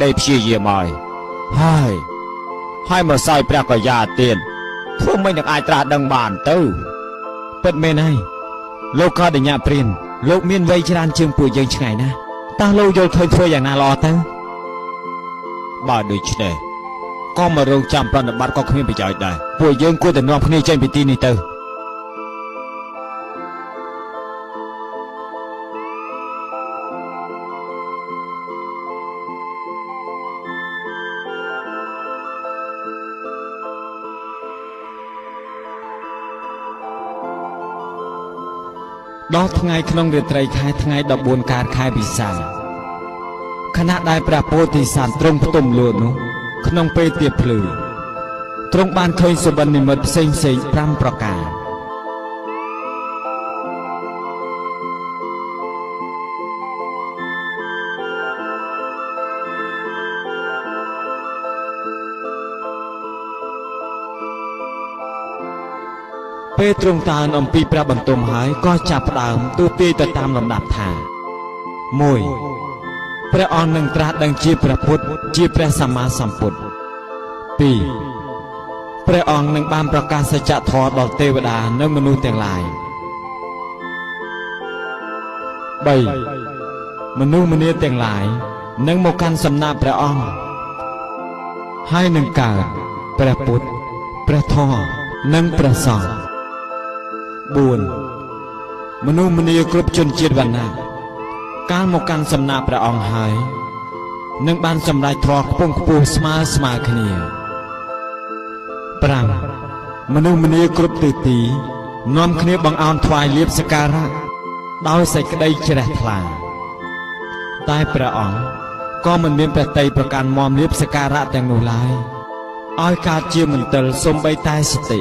ក្តីព្យាយាមហើយហើយហើយមកសោយព្រះកយាទៀតធ្វើមិននឹងអាចត្រាស់ដឹងបានទៅ ពិតមែនហើយលោកកដញ្ញព្រានលោកមានវ័យច្រើនជាងពួកយើងឆ្ងាយណាស់តើលោកយល់ឃើញធ្វើយ៉ាងណាល្អទៅ បើដូច្នេះក៏មករងចាំប្រណិប័តក៏គ្មានប្រយោជន៍ដែរពួកយើងគួរតែនាំគ្នាចេញពីទីនេះទៅ ដល់ថ្ងៃក្នុងរាត្រីខែថ្ងៃ14កើតខែពិសាខណៈដែលព្រះពោធិសត្វទ្រង់ផ្ទុំលួចនោះក្នុងពេលទៀបភ្លឺទ្រង់បានឃើញសុបិននិមិត្តផ្សេងផ្សេង5ប្រការពេលទ្រង់តានអំពីព្រះបន្ទុំហើយក៏ចាប់ផ្ដើមទូទាយទៅតាមលំដាប់ថា1ព្រះអង្គនឹងត្រាស់ដឹងជាព្រះពុទ្ធជាព្រះសម្មាសម្ពុទ្ធ2ព្រះអង្គនឹងបានប្រកាសសច្ចធម៌ដល់ទេវតានិងមនុស្សទាំងឡាយ3មនុស្សម្នាទាំងឡាយនឹងមកកាន់សំណាក់ព្រះអង្គហើយនឹងកើតព្រះពុទ្ធព្រះធម៌និងព្រះសង្ឃ4មនុស្សម្នាគ្រប់ជនជាតិវណ្ណៈកាលមកកាន់សំណាក់ព្រះអង្គហើយនឹងបានសម្រេចធម៌ខ្ពង់ខ្ពស់ស្មើស្មើគ្នា5មនុស្សម្នាគ្រប់ទិសទីនាំគ្នាបង្អោនថ្វាយលាភសក្ការៈដោយសេចក្តីជ្រះថ្លាតែព្រះអង្គក៏មិនមានព្រះតីប្រកាន់មមលាភសក្ការៈទាំងនោះឡើយឲ្យកើតជាមន្ទិលសំបីតែសតិ